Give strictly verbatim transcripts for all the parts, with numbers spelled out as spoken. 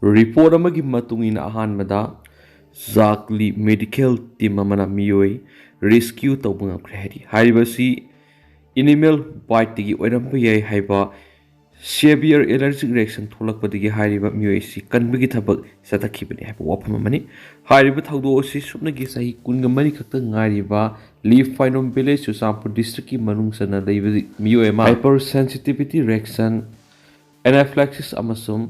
Report ꯑꯃꯒꯤ ꯃꯇꯨꯡ ꯏꯟꯅ ꯑꯍꯥꯟꯕꯗ ꯖꯥꯛꯂꯤ ꯃꯦꯗꯤꯀꯦꯜ ꯇꯤꯝ ꯑꯃꯅ ꯃꯤꯑꯣꯏ ꯔꯦꯁꯀ꯭ꯌꯨ ꯇꯧꯕ ꯉꯝꯈ꯭ꯔꯦ ꯍꯥꯏꯔꯤ꯫ ꯍꯥꯏꯔꯤꯕꯁꯤ ꯑꯦꯅꯤꯃꯦꯜ ꯕꯥꯏꯠꯇꯒꯤ ꯑꯣꯏꯔꯝꯕ ꯌꯥꯏ ꯍꯥꯏꯕ ꯁꯦꯚꯤꯌꯔ ꯑꯦꯂꯔꯖꯤꯛ ꯔꯤꯌꯦꯛꯁꯟ ꯊꯣꯛꯂꯛꯄꯗꯒꯤ ꯍꯥꯏꯔꯤꯕ ꯃꯤꯑꯣꯏ ꯑꯁꯤ ꯀꯟꯕꯒꯤ ꯊꯕꯛ ꯆꯠꯊꯈꯤꯕꯅꯤ ꯍꯥꯏꯕ ꯋꯥꯐꯝ ꯑꯃꯅꯤ꯫ ꯍꯥꯏꯔꯤꯕ ꯊꯧꯗꯣꯛ ꯑꯁꯤ ꯁꯨꯞꯅꯒꯤ ꯆꯍꯤ ꯀꯨꯟꯒ ꯃꯔꯤ ꯈꯛꯇ ꯉꯥꯏꯔꯤꯕ ꯂꯤ ꯐꯥꯏꯅꯣꯝ ꯚꯤꯂꯦꯖ, ꯆꯨꯔꯆꯥꯟꯄꯨꯔ ꯗꯤꯁꯇ꯭ꯔꯤꯛꯀꯤ ꯃꯅꯨꯡ ꯆꯟꯅ ꯂꯩꯕ ꯃꯤꯑꯣꯏ ꯑꯃ ꯍꯥꯏꯄꯔ ꯁꯦꯟꯁꯤꯇꯤꯚꯤꯇꯤ ꯔꯤꯌꯦꯛꯁꯟ, ꯑꯦꯅꯥꯐ꯭ꯂꯦꯛꯁꯤꯁ ꯑꯃꯁꯨꯡ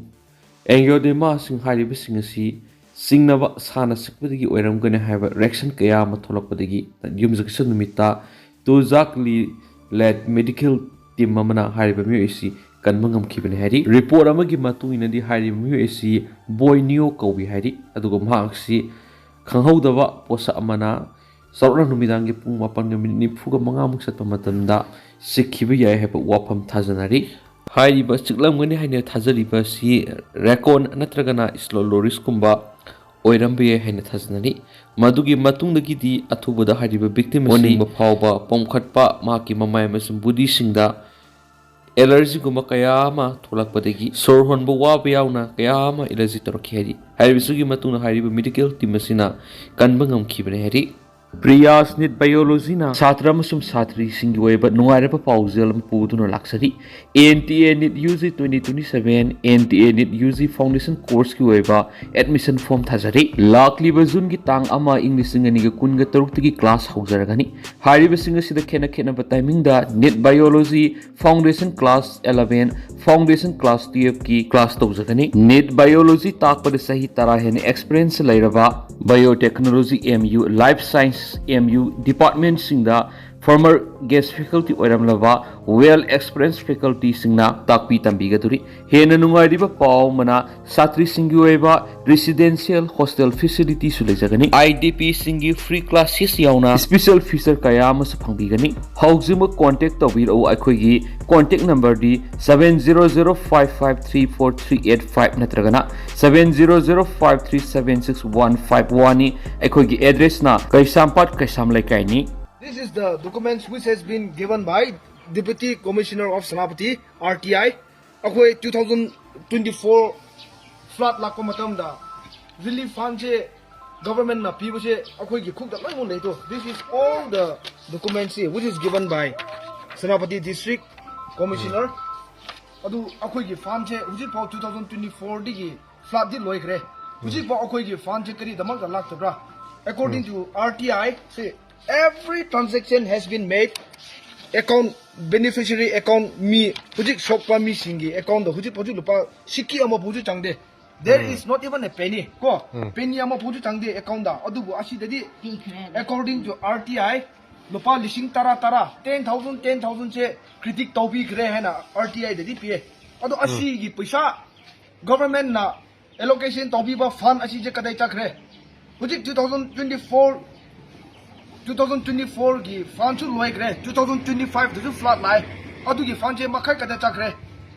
ꯑꯦꯡꯒꯤꯑꯣꯗꯦꯃꯥꯁꯤꯡ ꯍꯥꯏꯔꯤꯕꯁꯤꯡ ꯑꯁꯤ ꯆꯤꯡꯅꯕ ꯁꯥꯟꯅ ꯁꯛꯄꯗꯒꯤ ꯑꯣꯏꯔꯝꯒꯅꯤ ꯍꯥꯏꯕ ꯔꯤꯌꯦꯛꯁꯟ ꯀꯌꯥ ꯑꯃ ꯊꯣꯛꯂꯛꯄꯗꯒꯤ ꯌꯨꯝꯁꯀꯩꯁ ꯅꯨꯃꯤꯠꯇ ꯇꯨ ꯖꯥꯛꯂꯤ ꯂꯦꯗ ꯃꯦꯗꯤꯀꯦꯜ ꯇꯤꯝ ꯑꯃꯅ ꯍꯥꯏꯔꯤꯕ ꯃꯤꯑꯣꯏ ꯑꯁꯤ ꯀꯟꯕ ꯉꯝꯈꯤꯕꯅꯤ ꯍꯥꯏꯔꯤ꯫ ꯔꯤꯄꯣꯔꯠ ꯑꯃꯒꯤ ꯃꯇꯨꯡ ꯏꯟꯅꯗꯤ ꯍꯥꯏꯔꯤꯕ ꯃꯤꯑꯣꯏ ꯑꯁꯤ ꯕꯣꯏꯅꯤꯌꯣ ꯀꯧꯏ ꯍꯥꯏꯔꯤ꯫ ꯑꯗꯨꯒ ꯃꯍꯥꯛ ꯑꯁꯤ ꯈꯪꯍꯧꯗꯕ ꯄꯣꯠꯁꯛ ꯑꯃꯅ ꯆꯥꯎꯔꯥꯛꯅ ꯅꯨꯃꯤꯗꯥꯡꯒꯤ ꯄꯨꯡ ꯃꯥꯄꯟꯒ ꯃꯤꯅꯤꯠ ꯅꯤꯐꯨꯒ ꯃꯉꯥꯃꯨꯛ ꯆꯠꯄ ꯃꯇꯝꯗ ꯆꯤꯛꯈꯤꯕ ꯌꯥꯏ ꯍꯥꯏꯕ ꯋꯥꯐꯝ ꯊꯥꯖꯅꯔꯤ꯫ ꯍꯥꯏꯔꯤꯕ ꯆꯤꯛꯂꯝꯒꯅꯤ ꯍꯥꯏꯅ ꯊꯥꯖꯔꯤꯕ ꯑꯁꯤ ꯔꯦꯀꯣꯟ ꯅꯠꯇ꯭ꯔꯒꯅ ꯁ꯭ꯂꯣꯂꯣꯔꯤꯁꯀꯨꯝꯕ ꯑꯣꯏꯔꯝꯕ ꯌꯥꯏ ꯍꯥꯏꯅ ꯊꯥꯖꯅꯔꯤ꯫ ꯃꯗꯨꯒꯤ ꯃꯇꯨꯡꯗꯒꯤꯗꯤ ꯑꯊꯨꯕꯗ ꯍꯥꯏꯔꯤꯕ ꯚꯤꯛꯇꯤꯝ ꯑꯁꯤ ꯑꯣꯅꯤꯡꯕ ꯐꯥꯎꯕ, ꯄꯣꯝꯈꯠꯄ, ꯃꯍꯥꯛꯀꯤ ꯃꯃꯥꯏ ꯑꯃꯁꯨꯡ ꯕꯨꯗꯤꯁꯤꯡꯗ ꯑꯦꯂꯔꯖꯤꯒꯨꯝꯕ ꯀꯌꯥ ꯑꯃ ꯊꯣꯛꯂꯛꯄꯗꯒꯤ ꯁꯣꯔ ꯍꯣꯟꯕ ꯋꯥꯕ ꯌꯥꯎꯅ ꯀꯌꯥ ꯑꯃ ꯑꯦꯂꯔꯖꯤ ꯇꯧꯔꯛꯈꯤ ꯍꯥꯏꯔꯤ꯫ ꯍꯥꯏꯔꯤꯕꯁꯤꯒꯤ ꯃꯇꯨꯡꯗ ꯍꯥꯏꯔꯤꯕ ꯃꯦꯗꯤꯀꯦꯜ ꯇꯤꯝ ꯑꯁꯤꯅ ꯀꯟꯕ ꯉꯝꯈꯤꯕꯅꯤ ꯍꯥꯏꯔꯤ꯫ ꯄ꯭ꯔꯤꯌꯥꯁ ꯅꯤꯠ ꯕꯥꯏꯑꯣꯂꯣꯖꯤꯅ ꯁꯥꯇ꯭ꯔ ꯑꯃꯁꯨꯡ ꯁꯥꯇ꯭ꯔꯤꯁꯤꯡꯒꯤ ꯑꯣꯏꯕ ꯅꯨꯡꯉꯥꯏꯔꯕ ꯄꯥꯎꯖꯦꯜ ꯑꯃ ꯄꯨꯗꯨꯅ ꯂꯥꯛꯆꯔꯤ꯫ N T A NEET U G twenty twenty seven, N T A NEET U G foundation ꯀꯣꯔꯁꯀꯤ ꯑꯣꯏꯕ ꯑꯦꯗꯃꯤꯁꯟ ꯐꯣꯔꯝ ꯊꯥꯖꯔꯤ꯫ ꯂꯥꯛꯂꯤꯕ ꯖꯨꯟꯒꯤ ꯇꯥꯡ ꯑꯃ, ꯏꯪ ꯂꯤꯁꯤꯡ ꯑꯅꯤꯒ ꯀꯨꯟꯒ ꯇꯔꯨꯛꯇꯒꯤ ꯀ꯭ꯂꯥꯁ ꯍꯧꯖꯔꯒꯅꯤ꯫ ꯍꯥꯏꯔꯤꯕꯁꯤꯡ ꯑꯁꯤꯗ ꯈꯦꯠꯅ ꯈꯦꯠꯅꯕ ꯇꯥꯏꯃꯤꯡꯗ NEET biology foundation class eleven, foundation class twelve ꯀꯤ ꯀ꯭ꯂꯥꯁ ꯇꯧꯖꯒꯅꯤ꯫ ꯅꯤꯠ ꯕꯥꯏꯑꯣꯂꯣꯖꯤ ꯇꯥꯛꯄꯗ ꯆꯍꯤ ꯇꯔꯥ ꯍꯦꯟꯅ ꯑꯦꯛꯁꯄꯤꯔꯤꯌꯦꯟꯁ ꯂꯩꯔꯕ, biotechnology, M U, life science, M U ꯗꯤꯄꯥꯔꯠꯃꯦꯟꯁꯤꯡꯗ ꯐꯣꯔꯃꯔ ꯒꯦꯁ ꯐꯦꯀꯜꯇꯤ ꯑꯣꯏꯔꯝꯂꯕ, ꯋꯦꯜ ꯑꯦꯛꯁꯄꯤꯔꯤꯌꯦꯟꯁ ꯐꯦꯀꯜꯇꯤꯁꯤꯡꯅ ꯇꯥꯛꯄꯤ ꯇꯝꯕꯤꯒꯗꯧꯔꯤ꯫ ꯍꯦꯟꯅ ꯅꯨꯡꯉꯥꯏꯔꯤꯕ ꯄꯥꯎ ꯑꯃꯅ, ꯁꯥꯇ꯭ꯔꯤꯁꯤꯡꯒꯤ ꯑꯣꯏꯕ ꯔꯦꯁꯤꯗꯦꯟꯁꯤꯌꯦꯜ ꯍꯣꯁꯇꯦꯜ ꯐꯦꯁꯤꯂꯤꯇꯤꯁꯨ ꯂꯩꯖꯒꯅꯤ꯫ ꯑꯥꯏ ꯗꯤ ꯄꯤꯁꯤꯡꯒꯤ ꯐ꯭ꯔꯤ ꯀ꯭ꯂꯥꯁꯦꯁ ꯌꯥꯎꯅ ꯁ꯭ꯄꯦꯁꯦꯜ ꯐꯤꯆꯔ ꯀꯌꯥ ꯑꯃꯁꯨ ꯐꯪꯕꯤꯒꯅꯤ꯫ ꯍꯧꯖꯤꯛꯃꯛ ꯀꯣꯟꯇꯦꯛ ꯇꯧꯕꯤꯔꯛꯎ ꯑꯩꯈꯣꯏꯒꯤ contact ꯅꯝꯕꯔꯗꯤ seven zero zero five five three four three eight five ꯅꯠꯇ꯭ꯔꯒꯅ seven zero zero five three seven six one five one ꯅꯤ꯫ ꯑꯩꯈꯣꯏꯒꯤ ꯑꯦꯗ꯭ꯔꯦꯁꯅ ꯀꯩꯁꯥꯝꯄꯥꯠ ꯀꯩꯁꯥꯝ ꯂꯩꯀꯥꯏꯅꯤ꯫ This is the documents which has been given by Deputy Commissioner of Senapati, R T I. ꯑꯩꯈꯣꯏ two thousand twenty-four Flood ꯂꯥꯛꯄ ꯃꯇꯝꯗ relief fund ꯁꯦ government ꯅ ꯄꯤꯕꯁꯦ ꯑꯩꯈꯣꯏꯒꯤ ꯈꯨꯠꯇ ꯂꯣꯏꯅꯃꯛ ꯂꯩ꯫ ꯇꯣ, this is all the documents here, which is given by Senapati District Commissioner. ꯑꯗꯨ ꯑꯩꯈꯣꯏꯒꯤ fund ꯁꯦ ꯍꯧꯖꯤꯛꯐꯥꯎ two thousand twenty four ꯗꯒꯤ flood ꯗꯤ ꯂꯣꯏꯈ꯭ꯔꯦ꯫ ꯍꯧꯖꯤꯛꯐꯥꯎ ꯑꯩꯈꯣꯏꯒꯤ fund say ꯀꯔꯤꯗꯃꯛꯇ ꯂꯥꯛꯇꯕ꯭ꯔꯥ? According to R T I, see, every transaction has been made. Account, beneficiary account, ꯃꯤ ꯍꯧꯖꯤꯛ ꯁꯣꯛꯄ ꯃꯤꯁꯤꯡꯒꯤ account ꯗ ꯍꯧꯖꯤꯛ ꯍꯧꯖꯤꯛ ꯂꯨꯄꯥ ꯁꯤꯀꯤ ꯑꯃꯐꯥꯎꯁꯨ ꯆꯪꯗꯦ꯫ There is not even a penny, ꯀꯣ? Penny ꯑꯃꯐꯥꯎꯁꯨ ꯆꯪꯗꯦ account ꯗ꯫ ꯑꯗꯨꯕꯨ ꯑꯁꯤꯗꯗꯤ, ꯄꯤꯈ꯭ꯔꯦ꯫ According to R T I, ꯂꯨꯄꯥ ꯂꯤꯁꯤꯡ ꯇꯔꯥ ꯇꯔꯥ, ten thousand, ten thousand ꯁꯦ credit ꯇꯧꯕꯤꯈ꯭ꯔꯦ ꯍꯥꯏꯅ R T I ꯗꯗꯤ ꯄꯤꯌꯦ꯫ ꯑꯗꯣ ꯑꯁꯤꯒꯤ ꯄꯩꯁꯥ government ꯅ allocation ꯇꯧꯕꯤꯕ fund ꯑꯁꯤꯁꯦ ꯀꯗꯥꯏ ꯆꯠꯈ꯭ꯔꯦ? ꯍꯧꯖꯤꯛ two thousand twenty four, two thousand twenty four ꯒꯤ fund ꯁꯨ ꯂꯣꯏꯈ꯭ꯔꯦ, two thousand twenty five ꯗꯁꯨ flood ꯂꯥꯛꯑꯦ, ꯑꯗꯨꯒꯤ fund ꯁꯦ ꯃꯈꯩ ꯀꯗꯥꯏ ꯆꯠꯈ꯭ꯔꯦ?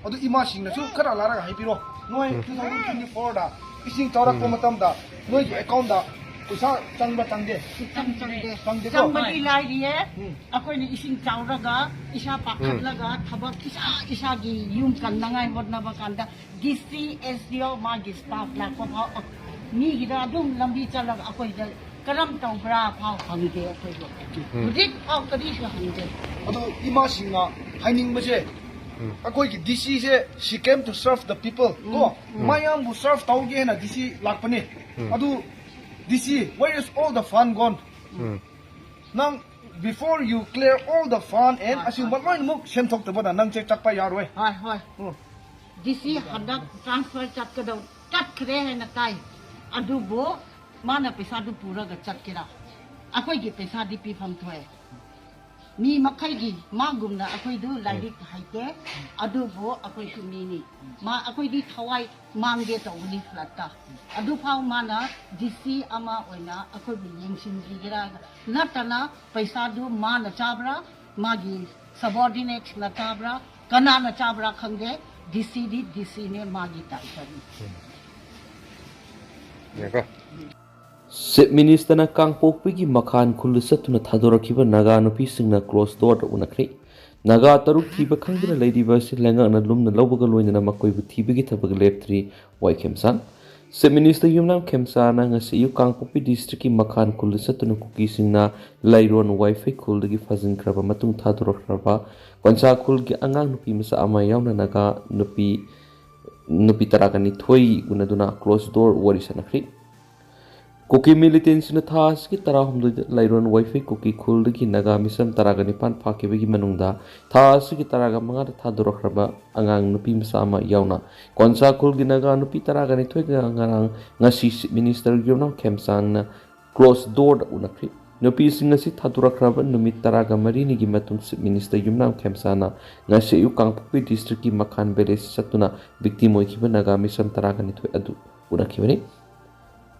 ꯑꯗꯨ ꯏꯃꯥꯁꯤꯡꯅꯁꯨ ꯈꯔ ꯂꯥꯛꯂꯒ ꯍꯥꯏꯕꯤꯔꯣ꯫ ꯅꯣꯏ two thousand twenty four ꯗ ꯏꯁꯤꯡ ꯆꯥꯎꯔꯛꯄ ꯃꯇꯝꯗ ꯅꯣꯏꯒꯤ account ꯗ ꯄꯩꯁꯥ ꯆꯪꯕ꯭ꯔꯥ ꯆꯪꯗꯦ? ꯁꯨꯛꯆꯪ ꯆꯪꯗꯦ꯫ ꯆꯪꯗꯦꯀꯣ? ꯆꯪꯕꯗꯤ ꯂꯥꯏꯔꯤꯌꯦ꯫ ꯎꯝ꯫ ꯑꯩꯈꯣꯏꯅ ꯏꯁꯤꯡ ꯆꯥꯎꯔꯒ ꯏꯁꯥ ꯄꯥꯈꯠꯂꯒ ꯊꯕꯛ ꯏꯁꯥ ꯏꯁꯥꯒꯤ ꯌꯨꯝ ꯀꯟꯅꯉꯥꯏ ꯍꯣꯠꯅꯕ ꯀꯥꯟꯗ D C, S D O, ꯃꯥꯒꯤ staff ꯂꯥꯛꯄ ꯐꯥꯎ ꯃꯤꯒꯤꯗ ꯑꯗꯨꯝ ꯂꯝꯕꯤ ꯆꯠꯂꯒ ꯑꯩꯈꯣꯏꯗ ꯀꯔꯝ ꯇꯧꯕ꯭ꯔꯥ ꯐꯥꯎ ꯍꯪꯗꯦ ꯑꯩꯈꯣꯏꯕꯨ꯫ ꯍꯧꯖꯤꯛ ꯐꯥꯎ ꯀꯔꯤꯁꯨ ꯍꯪꯗꯦ꯫ ꯑꯗꯣ ꯏꯃꯥꯁꯤꯡꯅ ꯍꯥꯏꯅꯤꯡꯕꯁꯦ, ꯑꯩꯈꯣꯏꯒꯤ D C say, she came to serve the people, ꯀꯣ? ꯃꯌꯥꯝꯕꯨ serve ꯇꯧꯒꯦꯅ D C ꯂꯥꯛꯄꯅꯦ꯫ ꯑꯗꯨ D C, where is all the fund gone? ꯅꯪ, before you clear all the fund and ꯑꯁꯤꯒꯨꯝꯕ ꯂꯣꯏꯅꯃꯛ ꯁꯦꯝꯊꯣꯛꯇꯕꯗ ꯅꯪꯁꯦ ꯆꯠꯄ ꯌꯥꯔꯣꯏ꯫ ꯍꯣꯏ, ꯍꯣꯏ꯫ ꯎꯝ꯫ D C ꯍꯟꯗꯛ transfer ꯆꯠꯀꯗꯧ, ꯆꯠꯈ꯭ꯔꯦ ꯍꯥꯏꯅ ꯇꯥꯏ꯫ ꯑꯗꯨꯕꯨ ꯃꯥꯅ ꯄꯩꯁꯥꯗꯨ ꯄꯨꯔꯒ ꯆꯠꯀꯦꯔꯥ? ꯑꯩꯈꯣꯏꯒꯤ ꯄꯩꯁꯥꯗꯤ ꯄꯤꯐꯝ ꯊꯣꯛꯑꯦ꯫ ꯃꯤ ꯃꯈꯩꯒꯤ ꯃꯥꯒꯨꯝꯅ ꯑꯩꯈꯣꯏꯗꯨ ꯂꯥꯏꯔꯤꯛ ꯍꯩꯇꯦ, ꯑꯗꯨꯕꯨ ꯑꯩꯈꯣꯏꯁꯨ ꯃꯤꯅꯤ꯫ ꯃꯥ, ꯑꯩꯈꯣꯏꯗꯤ ꯊꯋꯥꯏ ꯃꯥꯡꯒꯦ ꯇꯧꯕꯅꯤ flood ꯇ꯫ ꯑꯗꯨꯐꯥꯎ ꯃꯥꯅ D C ꯑꯃ ꯑꯣꯏꯅ ꯑꯩꯈꯣꯏꯕꯨ ꯌꯦꯡꯁꯤꯟꯕꯤꯒꯦꯔꯥ? ꯅꯠꯇꯅ ꯄꯩꯁꯥꯗꯨ ꯃꯥꯅ ꯆꯥꯕ꯭ꯔꯥ, ꯃꯥꯒꯤ subordinates ꯅ ꯆꯥꯕ꯭ꯔꯥ, ꯀꯅꯥꯅ ꯆꯥꯕ꯭ꯔꯥ ꯈꯪꯗꯦ꯫ D C ꯗꯤ D C ꯅꯦ, ꯃꯥꯒꯤ title ꯅꯤ꯫ ꯌꯥꯀꯣ꯫ Chief Minister ꯅ ꯀꯥꯡꯄꯣꯛꯄꯤꯒꯤ ꯃꯈꯥꯟ ꯈꯨꯜꯗ ꯆꯠꯇꯨꯅ ꯊꯥꯗꯣꯔꯛꯈꯤꯕ ꯅꯥꯒꯥ ꯅꯨꯄꯤꯁꯤꯡꯅ cross door ꯗ ꯎꯅꯈ꯭ꯔꯦ꯫ ꯅꯥꯒꯥ ꯇꯔꯨꯛ ꯊꯤꯕ ꯈꯪꯗꯅ ꯂꯩꯔꯤꯕ ꯑꯁꯤ ꯂꯩꯉꯥꯛꯅ ꯂꯨꯝꯅ ꯂꯧꯕꯒ ꯂꯣꯏꯅꯅ ꯃꯈꯣꯏꯕꯨ ꯊꯤꯕꯒꯤ ꯊꯕꯛ ꯂꯦꯞꯇ꯭ꯔꯤ꯫ ꯋꯥꯏ ꯈꯦꯝꯆꯥꯟ꯫ Chief Minister ꯌꯨꯝꯅꯥꯝ ꯈꯦꯝꯆꯥꯟꯅ ꯉꯁꯤ ꯑꯌꯨꯛ ꯀꯥꯡꯄꯣꯛꯄꯤ district ꯀꯤ ꯃꯈꯥꯟ ꯈꯨꯜꯗ ꯆꯠꯇꯨꯅ ꯀꯨꯀꯤꯁꯤꯡꯅ ꯂꯩꯔꯣꯟ ꯋꯥꯏꯐꯩ ꯈꯨꯜꯗꯒꯤ ꯐꯥꯖꯤꯟꯈ꯭ꯔꯕ ꯃꯇꯨꯡ ꯊꯥꯗꯣꯔꯛꯈ꯭ꯔꯕ ꯀꯣꯟꯁꯥ ꯈꯨꯜꯒꯤ ꯑꯉꯥꯡ ꯅꯨꯄꯤ ꯃꯆꯥ ꯑꯃ ꯌꯥꯎꯅ ꯅꯥꯒꯥ ꯅꯨꯄꯤ, ꯅꯨꯄꯤ ꯇꯔꯥꯒ ꯅꯤꯊꯣꯏ ꯎꯅꯗꯨꯅ closed door ꯋꯥꯔꯤ ꯁꯥꯟꯅꯈ꯭ꯔꯤ꯫ ꯀꯨꯀꯤ militantꯁꯤꯡꯅ ꯊꯥ ꯑꯁꯤꯒꯤ ꯇꯔꯥꯍꯨꯝꯗꯣꯏꯗ ꯂꯩꯔꯣꯟ ꯋꯥꯏꯐꯩ ꯀꯨꯀꯤ ꯈꯨꯜꯗꯒꯤ ꯅꯥꯒꯥ ꯃꯤꯁꯝ ꯇꯔꯥꯒ ꯅꯤꯄꯥꯟ ꯐꯥꯈꯤꯕꯒꯤ ꯃꯅꯨꯡꯗ ꯊꯥ ꯑꯁꯤꯒꯤ ꯇꯔꯥꯒ ꯃꯉꯥꯗ ꯊꯥꯗꯣꯔꯛꯈ꯭ꯔꯕ ꯑꯉꯥꯡ ꯅꯨꯄꯤ ꯃꯆꯥ ꯑꯃ ꯌꯥꯎꯅ ꯀꯣꯟꯁꯥ ꯈꯨꯜꯒꯤ ꯅꯥꯒꯥ ꯅꯨꯄꯤ ꯇꯔꯥꯒ ꯅꯤꯊꯣꯏꯒ ꯉꯔꯥꯡ, ꯉꯁꯤ Chief Minister ꯌꯨꯝꯅꯥꯝ ꯈꯦꯝꯆꯥꯟꯅ closed doorꯗ ꯎꯅꯈ꯭ꯔꯤ꯫ ꯅꯨꯄꯤꯁꯤꯡ ꯑꯁꯤ ꯊꯥꯗꯣꯔꯛꯈ꯭ꯔꯕ ꯅꯨꯃꯤꯠ ꯇꯔꯥꯒ ꯃꯔꯤꯅꯤꯒꯤ ꯃꯇꯨꯡ Chief Minister ꯌꯨꯝꯅꯥꯝ ꯈꯦꯝꯆꯥꯟꯅ ꯉꯁꯤ ꯑꯌꯨꯛ ꯀꯥꯡꯄꯣꯛꯄꯤ district ꯀꯤ ꯃꯈꯥꯟ village ꯆꯠꯇꯨꯅ victim ꯑꯣꯏꯈꯤꯕ ꯅꯥꯒꯥ ꯃꯤꯁꯝ ꯇꯔꯥꯒ ꯅꯤꯊꯣꯏ ꯑꯗꯨ ꯎꯅꯈꯤꯕꯅꯤ꯫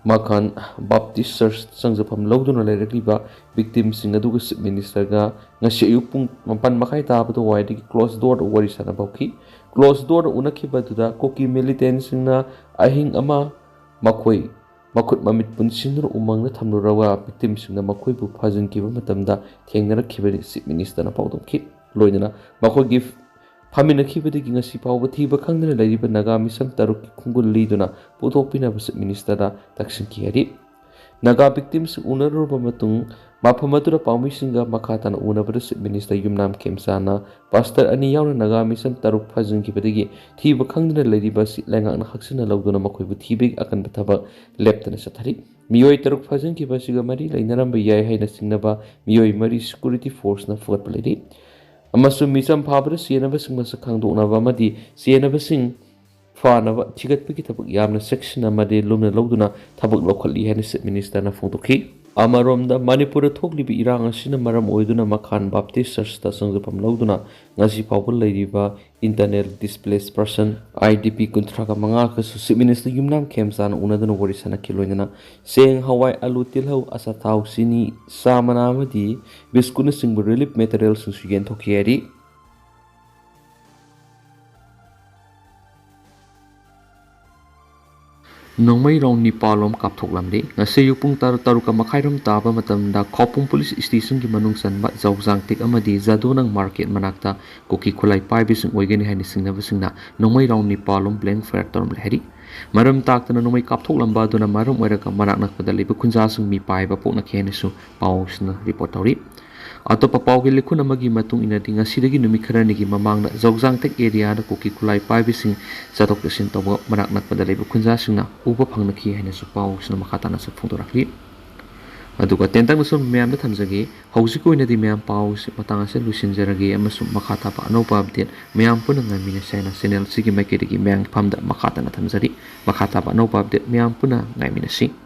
ꯃꯈꯥꯟ Baptist Church ꯆꯪꯖꯐꯝ ꯂꯧꯗꯨꯅ ꯂꯩꯔꯛꯂꯤꯕ victimꯁꯤꯡ ꯑꯗꯨꯒ Chief Ministerꯒ ꯉꯁꯤ ꯑꯌꯨꯛ ꯄꯨꯡ ꯃꯥꯄꯟ ꯃꯈꯥꯏ ꯇꯥꯕꯗ ꯋꯥꯏꯗꯒꯤ closed doorꯗ ꯋꯥꯔꯤ ꯁꯥꯟꯅꯕ ꯍꯧꯈꯤ꯫ Closed doorꯗ ꯎꯅꯈꯤꯕ ꯑꯗꯨꯗ ꯀꯨꯀꯤ militantꯁꯤꯡꯅ ꯑꯍꯤꯡ ꯑꯃ ꯃꯈꯣꯏ ꯃꯈꯨꯠ ꯃꯃꯤꯠ ꯄꯨꯟꯁꯤꯟꯗꯨꯅ ꯎꯃꯪꯗ ꯊꯝꯂꯨꯔꯒ victimꯁꯤꯡꯅ ꯃꯈꯣꯏꯕꯨ ꯐꯥꯖꯤꯟꯈꯤꯕ ꯃꯇꯝꯗ ꯊꯦꯡꯅꯔꯛꯈꯤꯕꯅꯤ Chief Ministerꯅ ꯄꯥꯎꯗꯝꯈꯤ꯫ ꯂꯣꯏꯅꯅ ꯃꯈꯣꯏꯒꯤ ꯐꯥꯃꯤꯟꯅꯈꯤꯕꯗꯒꯤ ꯉꯁꯤ ꯐꯥꯎꯕ ꯊꯤꯕ ꯈꯪꯗꯅ ꯂꯩꯔꯤꯕ ꯅꯥꯒꯥ ꯃꯤꯁꯝ ꯇꯔꯨꯛꯀꯤ ꯈꯣꯡꯒꯨꯜ ꯂꯤꯗꯨꯅ ꯄꯨꯊꯣꯛꯄꯤꯅꯕ Chief Ministerꯗ ꯇꯛꯁꯤꯟꯈꯤ ꯍꯥꯏꯔꯤ꯫ ꯅꯥꯒꯥ victimꯁꯤꯡ ꯎꯅꯔꯨꯔꯕ ꯃꯇꯨꯡ ꯃꯐꯝ ꯑꯗꯨꯗ ꯄꯥꯎꯃꯤꯁꯤꯡꯒ ꯃꯈꯥ ꯇꯥꯅ ꯎꯅꯕꯗ Chief Minister ꯌꯨꯝꯅꯥꯝ ꯈꯦꯝꯆꯥꯟꯅ pastor ꯑꯅꯤ ꯌꯥꯎꯅ ꯅꯥꯒꯥ ꯃꯤꯁꯝ ꯇꯔꯨꯛ ꯐꯥꯖꯤꯟꯈꯤꯕꯗꯒꯤ ꯊꯤꯕ ꯈꯪꯗꯅ ꯂꯩꯔꯤꯕ ꯑꯁꯤ ꯂꯩꯉꯥꯛꯅ ꯍꯛꯆꯤꯟꯅ ꯂꯧꯗꯨꯅ ꯃꯈꯣꯏꯕꯨ ꯊꯤꯕꯒꯤ ꯑꯀꯟꯕ ꯊꯕꯛ ꯂꯦꯞꯇꯅ ꯆꯠꯊꯔꯤ꯫ ꯃꯤꯑꯣꯏ ꯇꯔꯨꯛ ꯐꯥꯖꯤꯟꯈꯤꯕ ꯑꯁꯤꯒ ꯃꯔꯤ ꯂꯩꯅꯔꯝꯕ ꯌꯥꯏ ꯍꯥꯏꯅ ꯆꯤꯡꯅꯕ ꯃꯤꯑꯣꯏ ꯃꯔꯤ security forceꯅ ꯐꯨꯒꯠꯄ ꯂꯩꯔꯤ꯫ ꯑꯃꯁꯨꯡ ꯃꯤꯆꯝ ꯐꯥꯕꯗ ꯆꯦꯟꯅꯕꯁꯤꯡ ꯃꯁꯛ ꯈꯪꯗꯣꯛꯅꯕ ꯑꯃꯗꯤ ꯆꯦꯟꯅꯕꯁꯤꯡ ꯐꯥꯅꯕ ꯊꯤꯒꯠꯄꯒꯤ ꯊꯕꯛ ꯌꯥꯝꯅ ꯆꯦꯛꯁꯤꯟꯅ ꯑꯃꯗꯤ ꯂꯨꯝꯅ ꯂꯧꯗꯨꯅ ꯊꯕꯛ ꯂꯧꯈꯠꯂꯤ ꯍꯥꯏꯅ Chief Ministerꯅ ꯐꯣꯡꯗꯣꯛꯈꯤ꯫ ꯑꯃꯔꯣꯝꯗ, ꯃꯅꯤꯄꯨꯔꯗ ꯊꯣꯛꯂꯤꯕ ꯏꯔꯥꯡ ꯑꯁꯤꯅ ꯃꯔꯝ ꯑꯣꯏꯗꯨꯅ ꯃꯈꯥꯟ Baptist Churchꯇ ꯆꯪꯖꯐꯝ ꯂꯧꯗꯨꯅ ꯉꯁꯤ ꯐꯥꯎꯕ ꯂꯩꯔꯤꯕ internal displaced person, IDP, ꯀꯨꯟꯊ꯭ꯔꯥꯒ ꯃꯉꯥꯒꯁꯨ Chief Minister ꯌꯨꯝꯅꯥꯝ ꯈꯦꯝꯆꯥꯟꯅ ꯎꯅꯗꯨꯅ ꯋꯥꯔꯤ ꯁꯥꯟꯅꯈꯤ꯫ ꯂꯣꯏꯅꯅ ꯆꯦꯡ, ꯍꯋꯥꯏ, ꯑꯂꯨ, ꯇꯤꯜꯍꯧ, ꯑꯆꯥꯊꯥꯎ, ꯆꯤꯅꯤ, ꯆꯥ ꯃꯅꯥ ꯑꯃꯗꯤ ꯕꯤꯁꯀꯨꯠꯅꯆꯤꯡꯕ relief materialꯁꯤꯡꯁꯨ ꯌꯦꯟꯊꯣꯛꯈꯤ ꯍꯥꯏꯔꯤ꯫ ꯅꯣꯡꯃꯩ round ꯅꯤꯄꯥꯜ ꯂꯣꯝ ꯀꯥꯞꯊꯣꯛꯂꯝꯂꯤ꯫ ꯉꯁꯤ ꯑꯌꯨꯛ ꯄꯨꯡ ꯇꯔꯨꯛ, ꯇꯔꯨꯛꯀ ꯃꯈꯥꯏ ꯔꯣꯝ ꯇꯥꯕ ꯃꯇꯝꯗ ꯈꯧꯄꯨꯝ police station ꯒꯤ ꯃꯅꯨꯡ ꯆꯟꯕ ꯖꯧꯖꯥꯡꯇꯤꯛ ꯑꯃꯗꯤ ꯖꯥꯗꯣꯅꯪ market ꯃꯅꯥꯛꯇ ꯀꯨꯀꯤ ꯈꯨꯠꯂꯥꯏ ꯄꯥꯏꯕꯁꯤꯡ ꯑꯣꯏꯒꯅꯤ ꯍꯥꯏꯅ ꯆꯤꯡꯅꯕꯁꯤꯡꯅ ꯅꯣꯡꯃꯩ round ꯅꯤꯄꯥꯜ ꯂꯣꯝ blank fire ꯇꯧꯔꯝꯂꯦ ꯍꯥꯏꯔꯤ꯫ ꯃꯔꯝ ꯇꯥꯛꯇꯅ ꯅꯣꯡꯃꯩ ꯀꯥꯞꯊꯣꯛꯂꯝꯕ ꯑꯗꯨꯅ ꯃꯔꯝ ꯑꯣꯏꯔꯒ ꯃꯅꯥꯛ ꯅꯛꯄꯗ ꯂꯩꯕ ꯈꯨꯟꯖꯥꯁꯤꯡ ꯃꯤꯄꯥꯏꯕ ꯄꯣꯛꯅꯈꯤ ꯍꯥꯏꯅꯁꯨ ꯄꯥꯎꯁꯤꯅ report ꯇꯧꯔꯤ꯫ ꯑꯇꯣꯞꯄ ꯄꯥꯎꯒꯤ ꯂꯤꯈꯨꯟ ꯑꯃꯒꯤ ꯃꯇꯨꯡ ꯏꯟꯅꯗꯤ, ꯉꯁꯤꯗꯒꯤ ꯅꯨꯃꯤꯠ ꯈꯔꯅꯤꯒꯤ ꯃꯃꯥꯡꯗ ꯖꯧꯖꯥꯡꯇꯦꯛ area ꯗ ꯀꯨꯀꯤ ꯈꯨꯠꯂꯥꯏ ꯄꯥꯏꯕꯁꯤꯡ ꯆꯠꯊꯣꯛ ꯆꯠꯁꯤꯟ ꯇꯧꯕ ꯃꯅꯥꯛ ꯅꯛꯄꯗ ꯂꯩꯕ ꯈꯨꯟꯖꯥꯁꯤꯡꯅ ꯎꯕ ꯐꯪꯅꯈꯤ ꯍꯥꯏꯅꯁꯨ ꯄꯥꯎꯁꯤꯅ ꯃꯈꯥ ꯇꯥꯅꯁꯨ ꯐꯣꯡꯗꯣꯔꯛꯂꯤ꯫ ꯑꯗꯨꯒ ꯇꯦꯟꯇꯛꯅ ꯁꯨꯝ ꯃꯌꯥꯝꯗ ꯊꯝꯖꯒꯦ꯫ ꯍꯧꯖꯤꯛꯀꯤ ꯑꯣꯏꯅꯗꯤ ꯃꯌꯥꯝ ꯄꯥꯎꯁꯤ ꯃꯇꯥꯡ ꯑꯁꯤꯗ ꯂꯣꯏꯁꯤꯟꯖꯔꯒꯦ, ꯑꯃꯁꯨꯡ ꯃꯈꯥ ꯇꯥꯕ ꯑꯅꯧꯕ update ꯃꯌꯥꯝ ꯄꯨꯟꯅ ꯉꯥꯏꯃꯤꯟꯅꯁꯤ ꯍꯥꯏꯅ channel ꯑꯁꯤꯒꯤ ꯃꯥꯏꯀꯩꯗꯒꯤ ꯃꯌꯥꯝꯒꯤ ꯐꯝꯗ ꯃꯈꯥ ꯇꯥꯅ ꯊꯝꯖꯔꯤ꯫ ꯃꯈꯥ ꯇꯥꯕ ꯑꯅꯧꯕ update ꯃꯌꯥꯝ ꯄꯨꯟꯅ ꯉꯥꯏꯃꯤꯟꯅꯁꯤ꯫